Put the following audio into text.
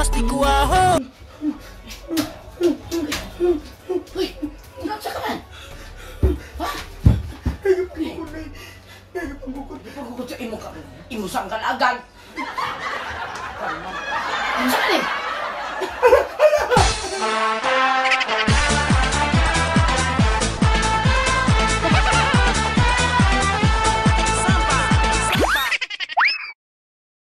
Mastikuaho. Uy, unsa ka man? Ha? Nagapangukod na. Nagapangukod. Pagkukot sa imo ka, imo sang kalagan. Unsa ka ni?